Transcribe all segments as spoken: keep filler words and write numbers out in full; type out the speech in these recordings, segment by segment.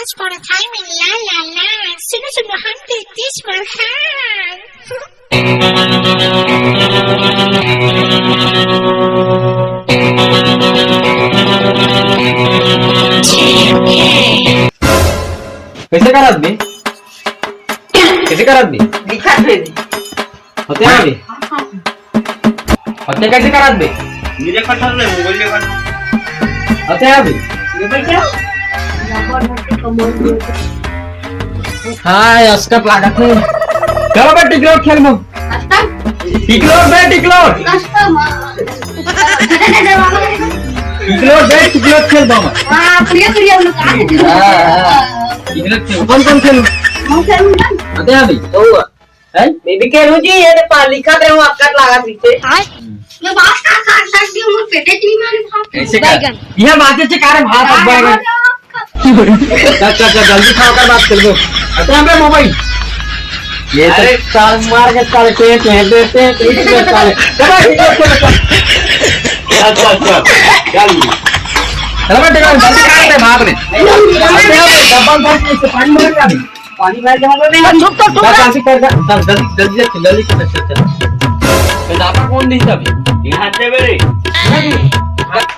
For a time in la la la. सुनो सुनो, हम तेतीस पर हैं। कैसे करत बे? कैसे करत बे? लिखा दे। होते हैं अभी। होते कैसे करत बे? मेरे कटल ले, मोबाइल ले कटल। होते हैं अभी। ये भाई क्या? हाय, अस्कट लागत नहीं। चलो बे, टिकलोट खेल मग। टिकलोट बे, टिकलोट। टिकलोट बे, टिकलोट खेल बाबा। हाँ, प्रिय, प्रिय, हम लोग आ गए। हाँ, हाँ। टिकलोट खेल। कौन, कौन खेल? हम खेल। होते हैं अभी। तो हुआ। हैं? मैं भी कह रहा हूँ जी, ये तो पा-, लिखा दे हूँ, अक्कत लागत पीछे। मैं बात का काट सकती हूँ, मैं पेटे की मारे भाग। ऐसे कर। बैगन। यह बातें से कारण भाग, हाँ, बैगन। हाँ, हाँ। चल, चल, चल, जल्दी खाओ कर बात कर दो। अच्छा, हमें मोबाइल। ये तो अरे, साल मार के साले टेंट में देते हैं, तो इसमें साले। चलो, ठीक है, चलो, चलो। अच्छा, अच्छा, चल। चलो, बेटे, जल्दी खा लेते हैं, भाग रहे। अरे, डब्बा में भर के इससे पानी भर के आ। पानी भर के हम लोग नहीं। चुप तो, चुप बस रह। ऐसे कर, बस जल्दी, जल्दी, जल्दी, जल्दी कर, चल, चल। तो दापा कौन दी तभी? यहाँ से मेरे।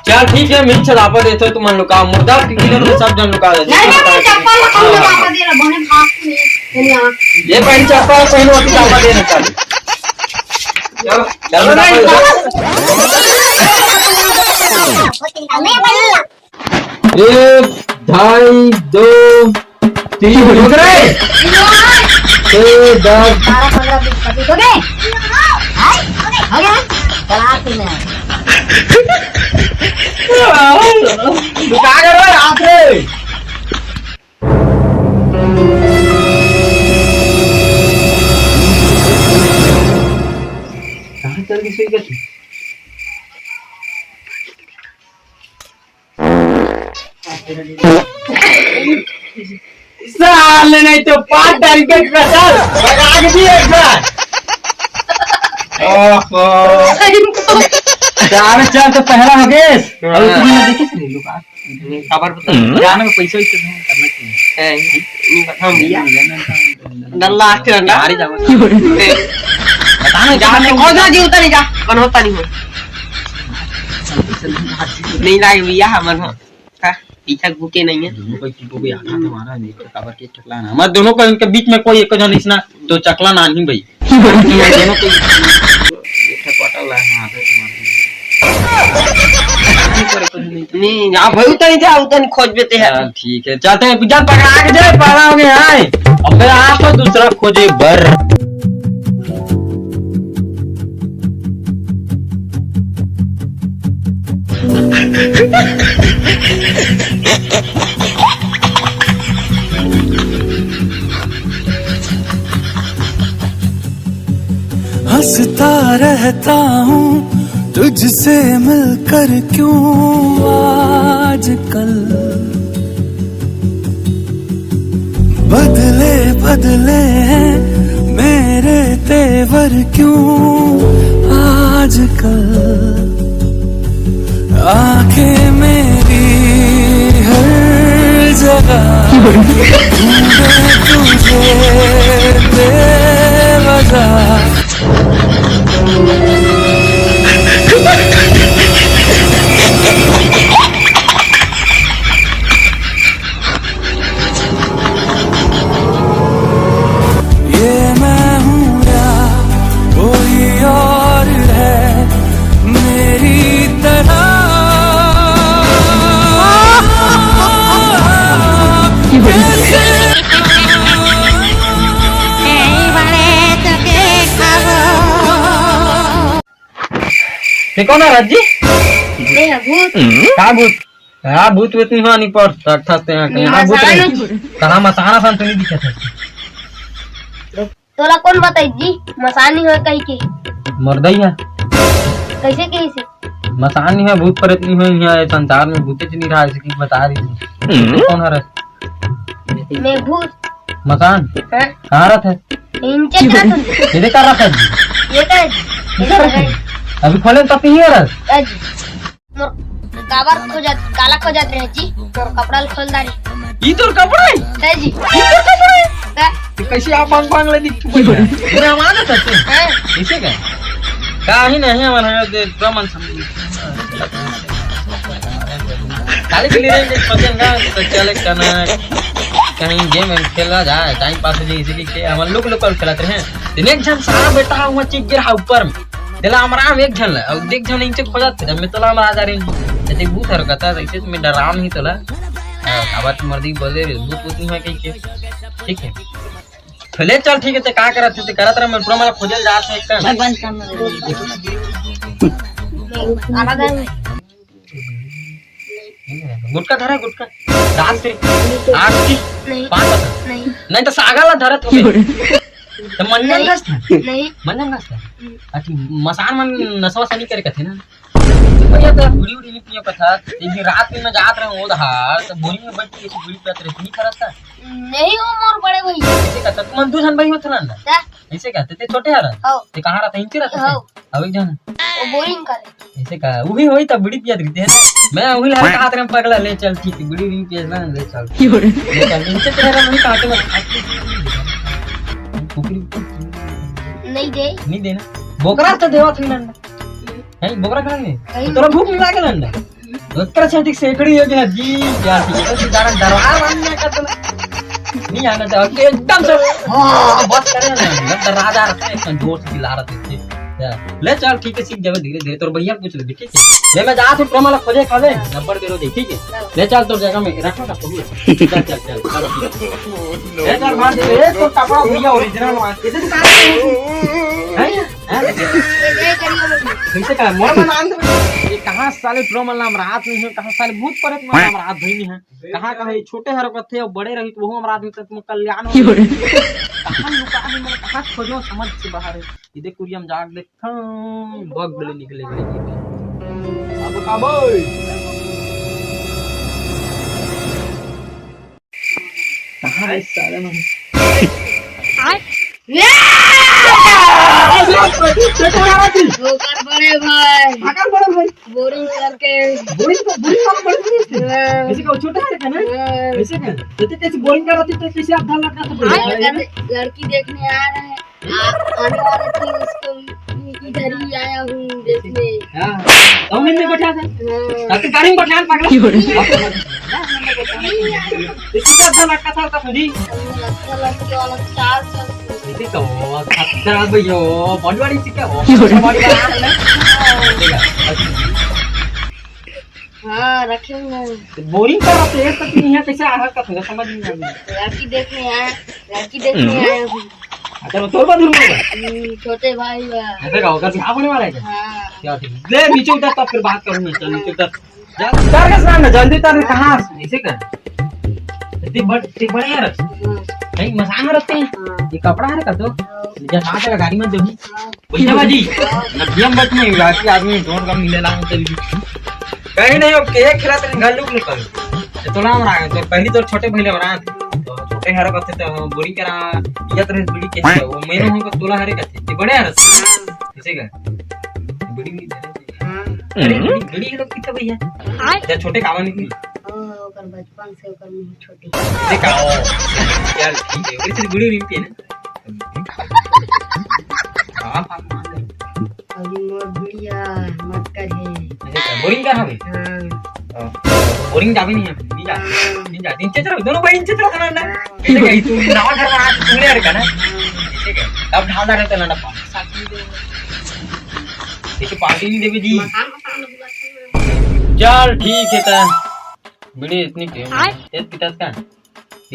चल ठीक है, मिल चल, आपा देते हो तुम लोग का मुर्दा, क्योंकि तुम सब जन लुका देते हो। नहीं, नहीं, नहीं, चप्पल लगा, हाँ। दापा दे रहा, बने भाग नहीं, नहीं आ। ये पहन चप्पल पहनो, अभी दापा देना चल। चलो, चलो, नहीं, दापा दे। एक, ढाई, दो, तीन, रुक रे। छः, दस। बारह, पन्द्रह, बीस, पच्चीस हो गए। हाँ? हो गए? चला, तीन है। दुकान है रे, आप रे। कहाँ चल गई सुई का? साले नहीं तो पाँच तारीख के special भगा के दिए एक बार। ओहो। जावे चल तो पहला हो गए। और हाँ। तुम्हें देखे थे लोग आज? खबर बता। जाने में पैसा ही तो नहीं करना चाहिए। हैं? हम भैया। डल्ला आके डंडा। मारी जाओ। बता ना, जाने में कौन सा जी उतारी जा? कौन होता नहीं हो? नहीं लागे भैया, हमर हाँ। का पीछा भूखे नहीं है। दोनों को एक को भी आधा तो मारा नहीं, तो काबर के चकला ना। हमारे दोनों को इनके बीच में कोई एक जन इसना तो चकला ना नहीं भाई। हमारे दोनों को एक ठा क्वार्टर ला, हाँ, आधा तो मारा। नहीं, आप भाई उतनी जा, उतनी खोज बेते हैं। हाँ, ठीक है, जाते हैं, जा पकड़ा के जाए, पकड़ा हो गया है। अब आप तो दूसरा खोजे बर। हंसता रहता हूँ तुझसे मिलकर क्यों आजकल। बदले बदले हैं मेरे तेवर क्यों आजकल। आंखें मेरी हर जगह ढूंढे तुझे बेवजह। ये मैं हूँ या कोई और है मेरी तरह? कैसे ये कौन है राज जी? ये है भूत। का भूत? का भूत वूत नहीं हो, नहीं पर ठठा ते हैं, कहीं यहाँ भूत मसान नहीं। हो। कहाँ मसान असान तो नहीं दिखा था। तोला कौन बताई जी, मसान नहीं हो कहीं के? मर्दा ही है। कैसे कहीं से? मसान नहीं है, भूत प्रेत नहीं हो, यहाँ ये संसार में भूते नहीं रहा, ऐसे की बता रही थी। कौन है रे? मैं भूत। मसान? हाँ। कहाँ रहत है? इनके क्या तुम? इधर कर रखा है जी? ये क्या है? इधर रखा है। अभी खोले तब नहीं हो रहा है? क्या जी? मोर, काबर खोजत, काला खोजत रहे जी? तोर कपड़ा ल खोल डारे। ई तोर कपड़ा है? है जी। ई तोर कपड़ा है? है। तो कैसे आप भांग भांग ले दिख तू? पूरा आवाज है सच में। हैं? कैसे का? का ही नहीं हमारा है, दे, पूरा मन समझ। खाली के लिए रेंज पते ना, तो चले कना, कहीं गेम वेम खेला जाए, टाइम पास हो जाए, इसीलिए के हम लोग लोकल खेलत रहे। दिन एक जन सारा बेटा हुआ चिप गिरा ऊपर में। तेला हमराम एक झन ला, अउ देख झन इनसे खोजत थे, जब मैं तोला हमराम आ जा रही हूँ। जैसे भूत हर कहता है, ऐसे तो मैं डराव नहीं तोला। हाँ, अब तू मर्दी बोले रे, भूत भूत नहीं है कहीं के। ठीक है। तो ले चल, ठीक है, ते का करत थे, ते करत रह, मैं पूरा मला खोजल जात है एक कर। भगवान सामने। आवाज आ रही है। गुटखा धरा है, गुटखा। रात के, आठ की, नहीं। पाँच बजे। नहीं। नहीं तो सागा ला धरत हो। तो मंजन घस था? नहीं। मंजन घस था? हम्म। अच्छा, मसान मन नसवा सनी करे कथे ना। तो भैया तो बुढ़ी उड़ी नहीं पियो कथा। एक दिन रात में मैं जात रहे हूँ उधार, तो बोरी में बैठ के ऐसे बीड़ी पीत रहे, नहीं करत था? नहीं हो मोर बड़े भाई। ऐसे कहता, तुम दू जन भाई होत ना? क्या? ऐसे कहते, ते छोटे हरा? हो। ते कहाँ रहता? इनके रहता हो। था? अब एक जन। वो बोरिंग करे। ऐसे का? वही, वही तब बीड़ी पियत रहिथे ना। मैं वही ला कहात रहे पगला, ले चल, ठीक है, बीड़ी नहीं पियत ना, ले चल। ले चल, इनसे तेरा वही कहाते मैं। कुकरी नहीं दे। नहीं देना। बोकरा तो देवा थी ना। नहीं, बोकरा खाना नहीं। नहीं। तोरा भूख नहीं लागे ना? ओकर छाती सेकड़ी हो गया जी, क्या ठीक है, सीधा दरबार बनने का तो नहीं आना चाहिए, कि एकदम से, हाँ, बस करे ना, एकदम राजा रहते हैं, एकदम जोर से चिल्ला रहे थे। क्या? ले चल, ठीक है, सीख जावे धीरे धीरे, तोर भैया पूछ ले, ठीक है? ले, मैं जा तू ड्रामा ला खोजे खावे, नंबर दे रो दे, ठीक है? ले चल, तोर जगह में रखो ना, खोल। चल, चल, चल, चल। ले चल, मार दे, ए, तो कपड़ा भैया ओरिजिनल मार, इधर से कहाँ है? हैं? कैसे का? मोर मन आंद में। ये कहाँ साले ड्रो मन नाम रात नहीं है, कहाँ साले भूत प्रेत मन नाम रात भी नहीं है। कहाँ, कहाँ ये छोटे हर कथे और बड़े रही तो वो हम रात में तक कल्याण हो। कहाँ लुका है, मैं कहाँ खोजो, समझ से बाहर है। ये देख कुरिया में जाग देख, हाँ, बग डले निकले गए। अब का बोल? कहाँ है साले मन? आय। छोटे हरा थी। ओकर बड़े भाई। आकर बड़े भाई। बोरिंग करके। बोरिंग तो, बोरिंग वाला बड़े भाई थे। हाँ। ऐसे का छोटे हरा का ना? हाँ। ऐसे का? तो ते कैसे बोरिंग कर रहा थी, तो कैसे आप धान लगा था? आय। लड़की देखने आ रहे हैं। आ-, आने वाले थे उसको इधर ही आया हूँ देखने। हाँ, तो हमने नहीं बैठा था। हाँ। तब तो गाड़ी में बैठा था, पकड़ा। क्यों रे? इसी का था लटका था, था खुद ही। लटका लटके वाला चाल चल। इसी का वो खतरा भैया, बॉडी वाली सी क्या वो? क्यों रे? बॉडी वाला है ना? ठीक है। हाँ, रखे हुए हैं। बोरिंग कर रहा था, एक तक नहीं है, कैसे आहा का था, समझ नहीं आ रहा। लड़की देखने आया, लड़की देखने हम्म। आया हूँ। अच्छा, वो तोर बदल में होगा? हम्म, छोटे भाई बा। ऐसे का होगा, बिहाव होने वाला है क्या? हाँ। क्या ठीक? ले, नीचे उतर, तब फिर बात करूंगा। चल, नीचे उतर। जा, उतर के सुना ना, जल्दी उतर, कहाँ से? ऐसे कर। इतनी बड़, इतनी बड़े यार। हाँ। नहीं, मसान रहते हैं। हाँ। ये कपड़ा है का तो? हाँ। जब हाथ लगा गाड़ी में जब हाँ। भैया बाजी, नदिया में बच नहीं हुआ कि आदमी जोर का मिले ला, मतलब, कहीं नहीं, अब के खेला तेरे घर लुक लुक कर। तो तोला हमरा, तो पहली तो छोटे भैले हमरा, तो छोटे हरा करते तो बोरिंग करा, इज्जत रहे बीड़ी के, वो मैंने हमको तोला हरे करते, ये बड़े हरा। किसे का? बीड़ी नहीं दे रहे। अरे, बीड़ी, बीड़ी ये लोग कितना भैया? अच्छा, छोटे कावा नहीं। ओ, ओकर बचपन से ओकर मुंह छोटी। देखा, ओ, चल, ठीक है, ओकरे से बीड़ी नहीं पीए ना। हाँ, हाँ, हाँ। अभी मोर बीड़िया मत कर हे। अरे, का बोरिंग का हवे? हाँ। हाँ। बोरिंग जाबे नहीं है, नहीं जा, नहीं जा। इनचे चलो, दोनों भाई इनचे चलो, ना, ना। ठीक है, तू नवा घर में आ, तू ले आ रहा ना। ठीक है, अब ढाल रहे थे ना, ना, इसे पार्टी नहीं देवे जी। चल, ठीक है, ता। बीड़ी इतनी के, आय। तेज पितास का?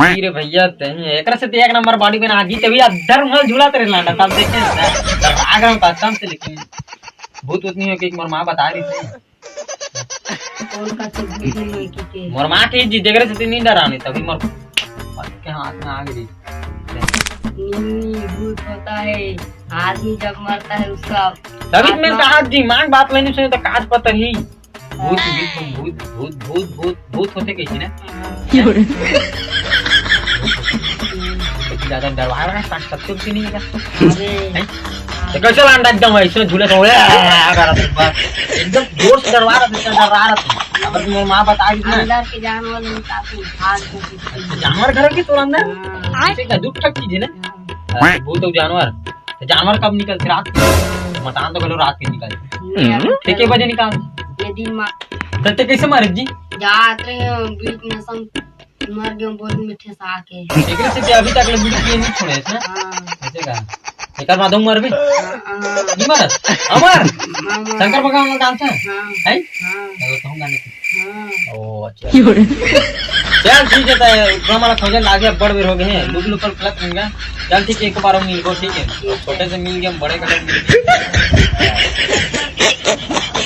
ई रे भैया, तही एकरा से तो एक नंबर बॉडी बना जी, तभी अधर उंगल झूला तेरे लांडा, तब देखे ना, तो राग हम कसम से, लेकिन भूत उतनी हो कि एक मोर माँ बता रही थी। और का चीज भूत नहीं है कि के? मोर माँ के जी, जेकरे से तो नहीं डरानी, तभी मोर के हाथ में आ गई। नहीं, भूत होता है, आदमी जब मरता है उसका तभी मैं आत्मा कहा दिमाग बात लेने से तो काज पता ही। भूत, भूत, भूत, भूत, भूत, भूत, भूत होते कैसे ना? हाँ। ज्यादा डरवा रहा है, पाँच सत्तर की नहीं है। अरे। हैं? तो कैसे लांडा एकदम है, इसमें झूले से, ओए, आ, आ, आ, आ, एकदम जोर से डरवा रहा था, डरवा रहा था। अब मोर माँ बता रही ना। अंदर के जानवर निकालते भाग के। अच्छा, जानवर घर के तोर अंदर? हाँ। ऐसे का दुख ठक चीज है ना? हाँ। अरे, भूत अउ जानवर। तो जानवर कब निकलते? रात के। मसान तो घलो रात के निकलते। नहीं, अभी ते के बजे निकाल? ये दिन मा। तो ते कैसे मारे जी? जात रहे हैं बीच में सम मर गए बोल में ठेसा के। एकरे से अभी तक ले बीड़ी पिए नहीं छोड़े है ना? हाँ। ऐसे का? एकर बाद मरबे? हाँ, हाँ। नहीं मरत? अमर? हाँ, हाँ। शंकर भगवान का डांस है? हाँ। है? हाँ। तो कहूँ गाने की। हाँ। ओ, अच्छा। चल, ठीक है, तो इतना हमारा खोजल लागे, अब बड़ बेर हो गए हैं। लुक लुक कर गलत रहेगा। चल, ठीक है, एक बार हम मिलबो, ठीक है? ठीक है। छोटे से मिल गए, हम बड़े कर मिल गए।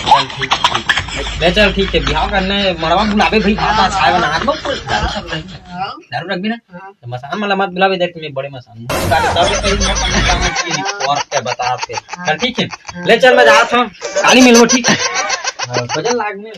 चल, ठीक है, ठीक है। ले, चल, ठीक है, बिहाव करने, मड़वा बुलावे भाई, भात, भात खाए बना, आज बहुत दारू सब रही। हाँ। दारू रखबे ना? हाँ। तो मसान वाला मत बुलावे, देख, मैं बड़े मसान। गाड़ी दारू कहीं मत, मत, मत, मत, और क्या बता आपके। हाँ। चल, ठीक है। हाँ। ले, चल, मैं जात हूँ। काली मिलबो, ठीक है? हाँ, खोजल लाग में।